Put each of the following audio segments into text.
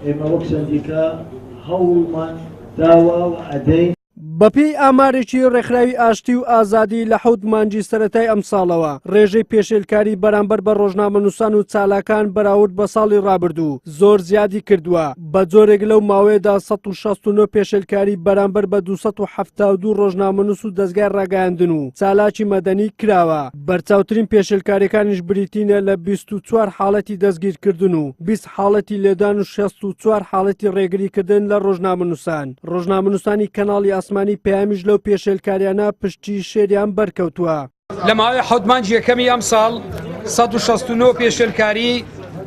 ئێمە وەک سەندیکا هەوڵمان داوە و ئەدەین. بەپێی ئامارێکی ڕێکخراوی ئاشتی و ئازادی لە حەوت مانگی سەرەتای ئەمساڵەوە ڕێژەی پێشێلکاری بەرامبەر بە ڕۆژنامەنووسان و چالاکان بەراورد بە ساڵی ڕابردوو زۆر زیادی کردووە بە جۆرێک لەو ماوەیەدا 169 پێشێلکاری بەرامبەر بە 272 ڕۆژنامەنووس و دەزگای ڕاگەیاندن و چالاکی مەدەنی کراوە بەرچاوترین پێشێلکاریەکانیش بریتینە لە 24 حاڵەتی دەستگیرکردن و 20 حاڵەتی لێدان و 64 حاڵەتی ڕێگریکردن لە ڕۆژنامەنووسان. ڕۆژنامەنووسانی کەناڵی ئاسمانی پەیامیش لەو پێشێلکاریانە پشتی شێریان بەرکەوتووە. لە ماوەی حەوت مانگی یەکەمی ئەمساڵ 169 پێشێلکاری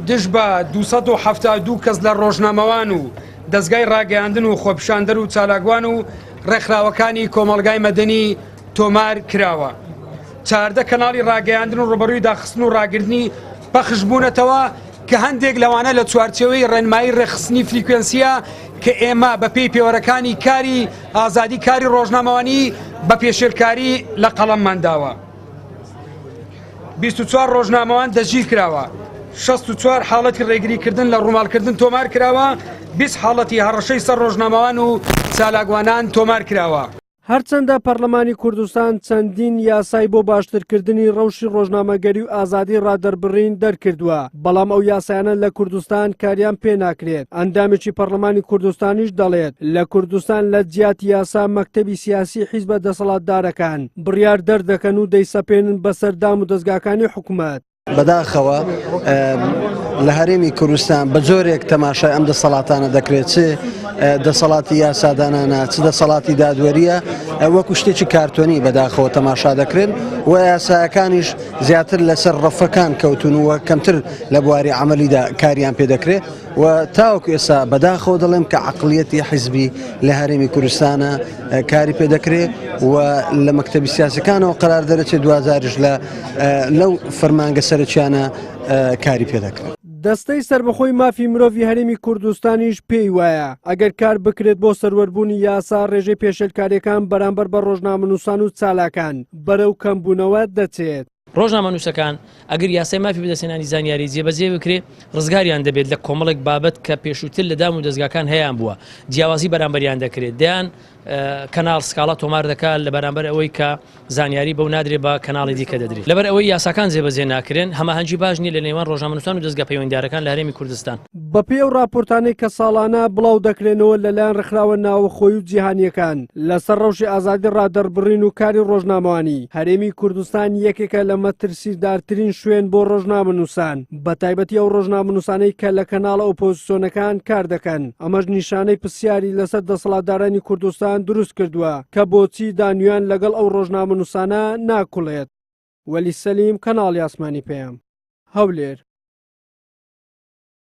دژ بە 272 کەس لە ڕۆژنامەوان و دەزگای ڕاگەیاندن و خۆپیشاندەر و چالاکوان و ڕێکخراوەکانی کۆمەڵگای مەدەنی تۆمار کراوە. 14 کەناڵی ڕاگەیاندن و ڕوبەڕووی داخستن و ڕاگرتنی پەخش بوونەتەوە کە هەندێک لەوانە لە چوارچێوەی ڕێنمایی ڕێکخستنی فریکوێنسیە کە ئێمە بە پێی پێوەرەکانی کاری ئازادی کاری ڕۆژنامەوانی بە پێشێلکاری لە قەڵەممان داوە. 24 ڕۆژنامەوان دەستگیر کراوە، 64 حاڵەتی ڕێگریکردن لە ڕووماڵکردن تۆمار کراوە، 20 حاڵەتی هەڕەشەی سەر ڕۆژنامەوان و چالاکوانان تۆمار کراوە. هەرچەندە پەرلەمانی کوردستان چەندین یاسای بۆ باشترکردنی ڕەوشی ڕۆژنامەگەری و ئازادی ڕادەربڕین دەرکردووە، بەڵام ئەو یاسایانە لە کوردستان کاریان پێ ناکرێت. ئەندامێکی پەرلەمانی کوردستانیش دەڵێت، لە کوردستان لە جیاتی یاسا مەکتەبی سیاسی حیزبە دەسەڵاتدارەکان بڕیار دەردەکەن و دەیسەپێنن بەسەر دامودەزگاکانی حکومەت. بەداخەوە لە هەرێمی کوردستان بە جۆرێک تەماشای ئەم دەسەڵاتانە دەکرێت چ دەسەڵاتی یاسادانانە چ دەسەڵاتی دادوەریە وەکو شتێکی کارتۆنی بەداخەوە تەماشا دەکرێن و یاساکانیش زیاتر لەسەر ڕەفەکان کەوتون و کەمتر لە بواری عملیدا کاریان پێ دەکرێت و تاوەکو ئێستا بەداخەوە دەڵێم کە عقلیەتی حیزبی لە هەرێمی کوردستانە کاری پێ دەکرێت و لە مەکتتەبی سیاسەکانەوە قرار دەرەچێت دوجاریش لە لەو فەرمانگە سەرەکیانە کاری پێ دەکرێت. دەستەی سەربەخۆی مافی مرۆڤی هەرێمی کوردستانیش پێی وایە ئەگەر کار بکرێت بۆ سەروەربوونی یاسا ڕێژەی پێشێلکارییەکان بەرامبەر بە ڕۆژنامەنووسان و چالاکان بەرەو کەمبوونەوە دەچێت. ڕۆژنامەنووسەکان ئەگەر یاسای مافی بەدەستهێنانی زانیاری جێبەجێ بکرێت ڕزگاریان دەبێت لە کۆمەڵێک بابەت کە پێشووتر لە دام و دەزگاکان هەیان بووە جیاوازی بەرامبەریان دەکرێت دەیان کەناڵ سکاڵا تۆمار دەکات لە بەرامبەر ئەوەی کە زانیاری بەو نادرێت بە کەناڵی دیکە دەدرێت لەبەر ئەوەی یاساکان جێبەجێ ناکرێن هەماهەنگی باش نییە لە نێوان ڕۆژنامەنووسان و دەزگا پەیوەندیدارەکان لە هەرێمی کوردستان. بەپێی ئەو ڕاپۆرتانەی کە ساڵانە بڵاو دەکرێنەوە لەلایەن ڕێکخراوە ناوەخۆیی و جیهانییەکان لەسەر ڕەوشی ئازادی ڕادەربڕین و کاری ڕۆژنامەوانی، هەرێمی کوردستان یەکێکە لە مەترسیدارترین شوێن بۆ ڕۆژنامەنووسان، بەتایبەتی ئەو ڕۆژنامەنووسانەی کە لە کەناڵە ئۆپۆزسیۆنەکان کار دەکەن، ئەمەش نیشانەی پرسیاری لەسەر دەسەڵاتدارانی کوردستان دروست کردووە کە بۆچی دانویان لەگەڵ ئەو ڕۆژنامەنووسانە ناکوڵێت. وەلی سەلیم، کەناڵی ئاسمانی پەیام، هەولێر.